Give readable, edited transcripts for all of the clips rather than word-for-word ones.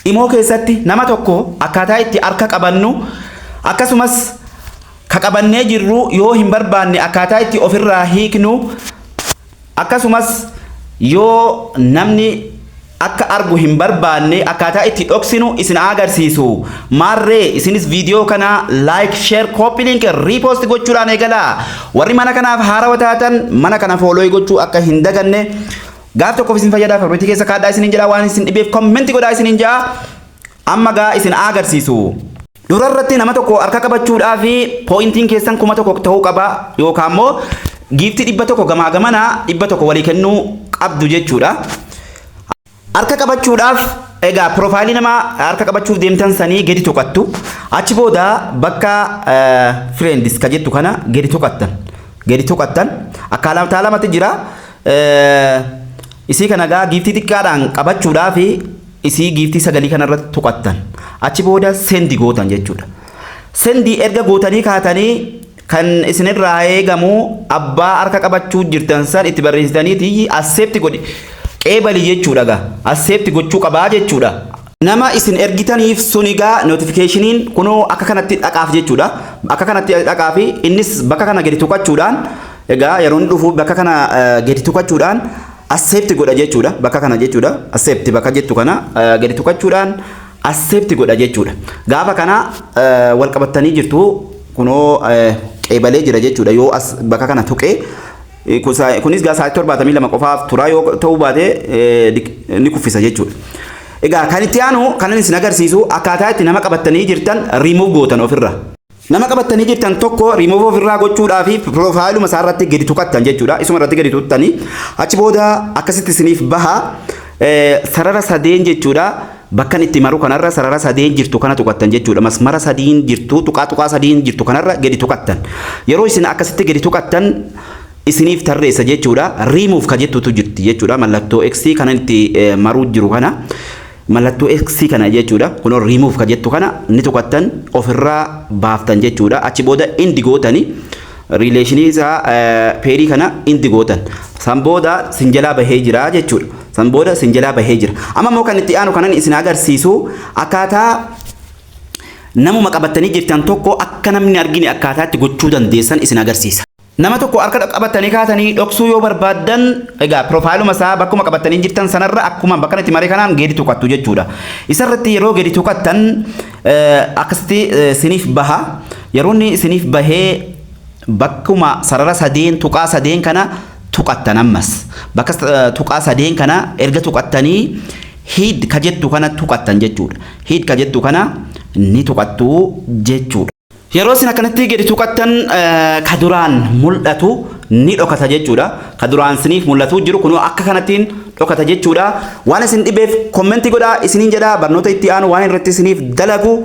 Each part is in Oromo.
Imo keessatti nama tokko akkaataa itti harka qabannu, akkasumas ka qabannee jirru yoo hin barbaanne akkaataa itti ofirraa hiiknu, akkasumas yoo namni akka argu hin barbaanne akkaataa itti dhoksinu isin agarsiisu. Maarree, isinis viidiyoo kana like, share, copy link, repost gochuudhaan eegalaa. Warri mana kanaaf haarawa taatan mana kana follow gochuu akka hin daganne. Gaaf tokkoof isin fayyadaa, favorite keessa kaadhaa isinin jedha. Waan isin dhibeef comment godhaa isinin jedha. Amma gaa isin agarsiisu. Dura irratti nama tokko harka qabachuudhaa fi pointiin keessan 1000 ta'uu qaba, yookaan immoo gift 100 gamaa gamanaa 100 walii kennuu qabdu jechuudha. Harka qabachuudhaaf egaa profile namaa harka qabachuuf deemtan sanii gadi tuqattu. Achi booda bakka friends ka jettu kana gadi tuqattan. Gadi tuqattan, akkaataa lamatti jira. Isii kana gaa gift xiqqaadhaan qabachuudhaaf isii gift sagalii kanarratti tuqattan. Achi booda send gootan jechuudha. Send erga gootanii kaatanii, kan isinirraa eegamu abbaa harka qabachuu jirtan san itti barreessitaniiti accept godhi. Qeebali jechuudha gaa. Accept gochuu qabaa jechuudha. Nama isin ergitaniif suni gaa notificationiin kunoo akka kanatti dhaqaaf jechuudha. Akka kanatti dhaqaafi innis bakka kana gadi tuqachuudhaan, egaa yeroo inni dhufu bakka kana gadi tuqachuudhaan accept godha jechuudha. Bakka kana jechuudha. Accept bakka jettu kana gadi tuqachuudhaan accept godha jechuudha. Gaafa kana wal qabattanii jirtu, kunoo qeebalee jira jechuudha yoo as bakka kana tuqee. Kunis gaa sa'aatii 72 qofaaf turaa, yoo ta'uu baate ni kuffisa jechuudha. Egaa kan itti aanu kanan isin agarsiisu akkaataa itti nama qabattanii jirtan remove gootan ofirra. Nama qabattanii jirtan tokko remove ofirraa gochuudhaa fi profileuma isaa irratti gadi tuqattan jechuudha. Isuma irratti gadi tuqattanii achi booda akkasitti isiniif baha, sarara sadeen jechuudha. Bakkan itti maru kanarra sarara sadeen jirtu kana tuqattan jechuudha. Masmara sadiin jirtu, tuqaa tuqaa sadiin jirtu kanarra gadi tuqattan. Yeroo isin akkasitti gadi tuqattan isiniif tarreessa jechuudha. Remove ka jettutu jirti jechuudha. Mallattoo X kana itti maruu jiru kana. Mallattoo X kana jechuudha. Kunoo remove ka jettu kana ni tuqattan, ofirraa baaftan jechuudha. Achi booda end gootani relation isaa pairii kana end gootan. San booda sinjalaa bahee jira jechuudha. San booda sinjalaa bahee jira. Amma immoo kan itti aanu kanan isin agarsiisu akkaataa namuma qabattanii jirtan tokko akka namni argine akkaataa itti gochuu dandeessan isin agarsiisa. Nama tokko harka qabattanii kaatanii dhoksuu yoo barbaaddan, egaa profileuma isaa bakkuma qabattanii jirtan sanarra akkuma bakka itti maree kanaan gadi tuqattu jechuudha. Isarratti yeroo gadi tuqattan akkasitti isiniif baha. Yeroo inni isiniif bahee bakkuma sarara sadeen, tuqaa sadeen kana tuqattan ammas. Bakka tuqaa sadeen kana erga tuqattanii hide ka jettu kana tuqattan jechuudha. Hide ka jettu kana ni tuqattu jechuudha. Yeroo isin akkanatti gadi tuqattan ka duraan mul'atu ni dhokata jechuudha. Ka duraan isiniif mul'atu jiru kunoo akka kanattiin dhokata jechuudha. Waan isin dhibeef comment godhaa isiniin jedha. Barnoota itti aanu waan irratti isiniif dalagu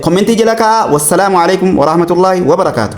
comment jala kaa'a. Wassalaamu alaikum warahmatullaahi wabarakaatu.